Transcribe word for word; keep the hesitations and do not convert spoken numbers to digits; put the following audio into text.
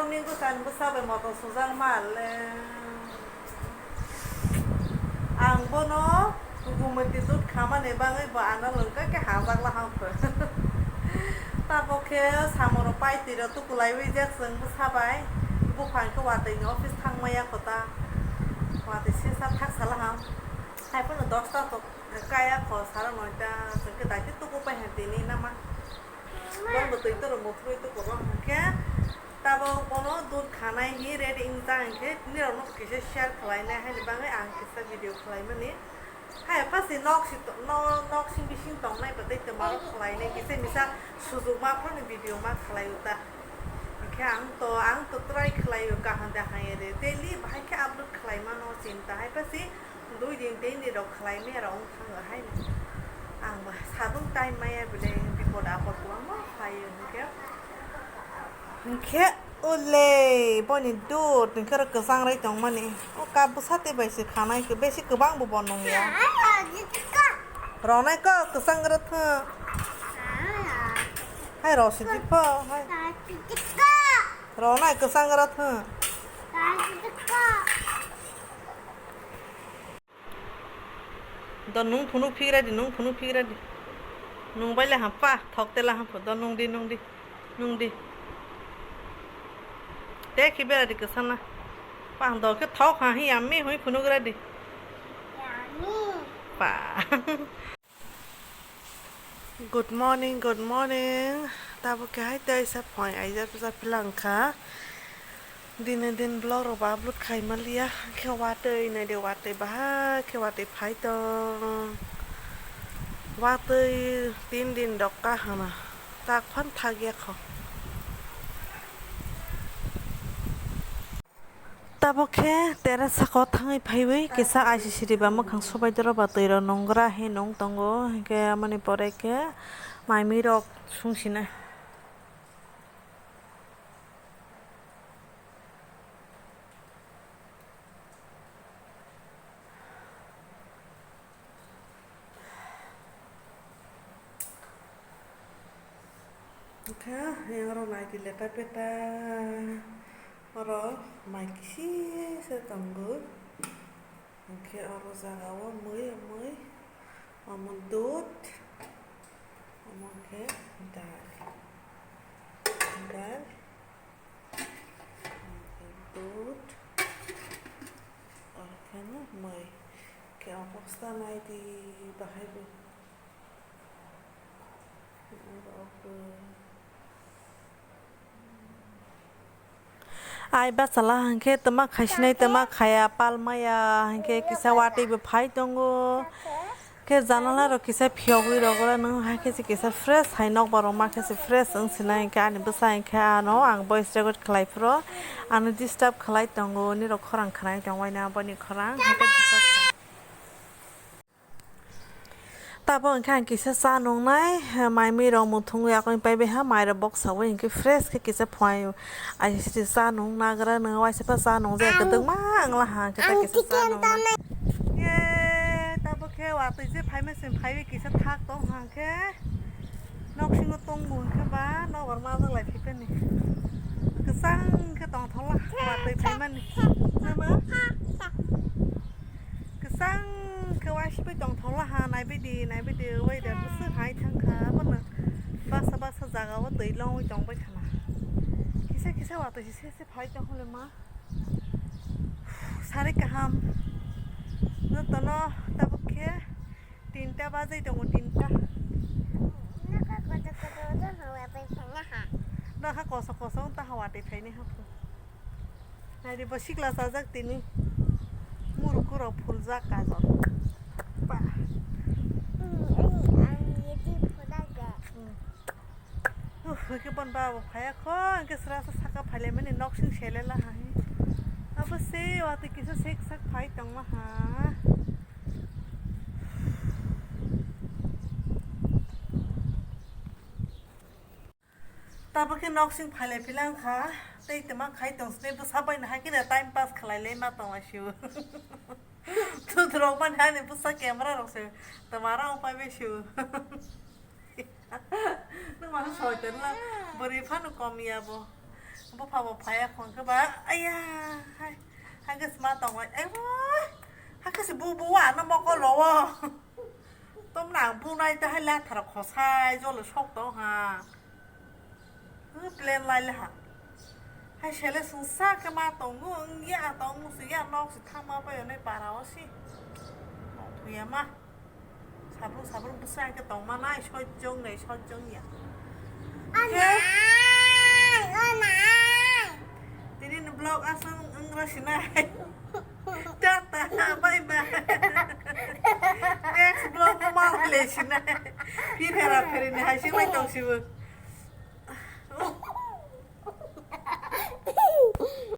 Ni bwsani bwsa bai motom sujak ma le. Ang bono gumati dud khamani bagwi bo ano lwngkha khe hamjak laham kho. Tabok khe samung rok pai twi rok tukulaiwi jak chwng bwsa bai. Buphang khe watwi ni office thangmaya kho ta. Watwi sesa thaksa laham. Haiphano dosta tok kaya kho sara noita chwng khe daiti tuku pai ha tini nama. Bongbo twi toro muthungwi tukugo hwnkhe tabok bono dud khanai hi ready wngjak hwnkhe nirokno kisa share khlainai haini bagwi ang kisa video khlaimani. Hai phasi nok si to-, no-, nok sing bising tongnai ba tei twmarok khlainai kisa misa sujuk ma phano video ma khlai uta. Hwnkhe ang to, ang to try khlaio kaham de haiya de daily bahai khe upload khlai mano chinta hai phasi. Dui din tin din rok khlai mero wng thango hai. Ang ba sadung time maya bile bipod apod kwbangma phaio hwnkhe. Hwnkhe ule boni dud hwnkhe oro kwchang rai tongmani. O cup bwsa tei bai se khanai khe besi kwbang bo bo nung ya. Ronai ko kwchang oro thung. Hai rosidi pho hai. Ronai kwchang oro thung. Do nung phunuk phigra di, nung phunuk phigra di. Nung bai le ham pa, thok te la ham pho. Do nung di, nung di, nung di. Te khi bera di kwsana. Pa, do khe thok ha hi yummy hui phunugra di. Pa. Good morning, good morning. Tabuk khe hai tei sa phai aijak jak philang kha. Dini din vlog rok ba upload khai manliya. Khe watwi nai de, watwi bahai khe watwi phai tong. Watwi tin din rok ka hana. Tak phan thak ya kho. Tabuk khe terrace saka o thangwi phaiwi kisa I C C D ba mwkhang sobai doro ba twi rok nungra hinwi nung tongo, hinkhe amoni pore khe mai mui rok sung sinai. Wngkha yang rok nai di leta peta. Oro mai kisi se tongo. Hwnkhe oro jaga o mui, mui, omo dud, omo khe dal, dal, hwnkhe dud, oro khe no mui. Khe omo bwsa nai di bahai bo. Ai bachala hwnkhe twma khaisinai twma khaya palmaya hwnkhe kisa watwi bo phai tongo. Khe janala rok kisa phiyogwi rogora nw hai khe se kisa fresh hai nokbar rok ma khe se fresh wng sinai hwnkhe ani bwsa hwnkhe ano ang voice record khlai phuru ano disturb khlai tongo nirok khorang khwnai tongbaino aboni khorang. Tabuk hwnkhe ang kisa cha nungnai, mai mui rok muthungwi yakung paibai ha, mai rok boksawi hwnkhe fresh khe kisa phuaio. Aisiri cha nung nagra nung waisa pa cha nungjaya kwdwkma wngla ha hwnkhe ta kisa cha nungnai. Ye, tabuk khe watwi se phaima se phaiwi kisa thak tong ha hwnkhe nok singo tongbo hwnkhe ba nokbar majak lai phipani. Kwchang khe tongthokla watwi phaimani. Nama? Kwchang khe waisipui tongthokla ha, naibaidi, naibaidi, weather bwswk hai thangkha, abono baksa baksa jaga o twi longwi tongbai khana. Kisa kisa watwi se se phai tongkha le ma. Sari kaham. Jotono tabuk khe tinta bajai tongo, tinta. Nokha kotor kotor o hawa bai phai na ha. Nokha koso koso wng ta hawa twi phaini ha phu. Naidi bo sikla chajak tini. Murukku rok phuljak kajol. Ba. Hmm, ani ang yedi phuda ga. Hmm. Uf, hwnkhe bon baba phaiya kho, hwnkhe sra sa saka phailaimani nok sing selela ha hi. Abo se watwi kisa sek sak phai tongma ha. Tabuk khe nok sing phailai philang kha, tei twma khai tong sini bwsa bai no hai khe time pass khlai lai ma tong lai sio. Thudrok mani ani bwsa camera rok se twma rang pai bai sio. Nung masa soitan la bwrwi phano kom ya bo. Bupha bo phaya khon khe ba, aya, hai, hai khe sma tongoi, ai bo, hai khe se bu bu wa no mokol rowo. Tom na bu nai ta hai la thara khosai jolo sok tong ha. Plan lai le ha. Hai sele sung sa khe ma tongo, wng ya tongo, se ya nok se thangma bai onai para o si. Thuya ma. Sabrung sabrung bwsa hai khe tongma nai, sojjong nai, sojjong ya. O nai, o nai. Tini ni vlog aswng wng ra sinai. Tata, bye bye. Next vlog o ma lai sinai. Phi phera pheri ni hai se bai tong sibo.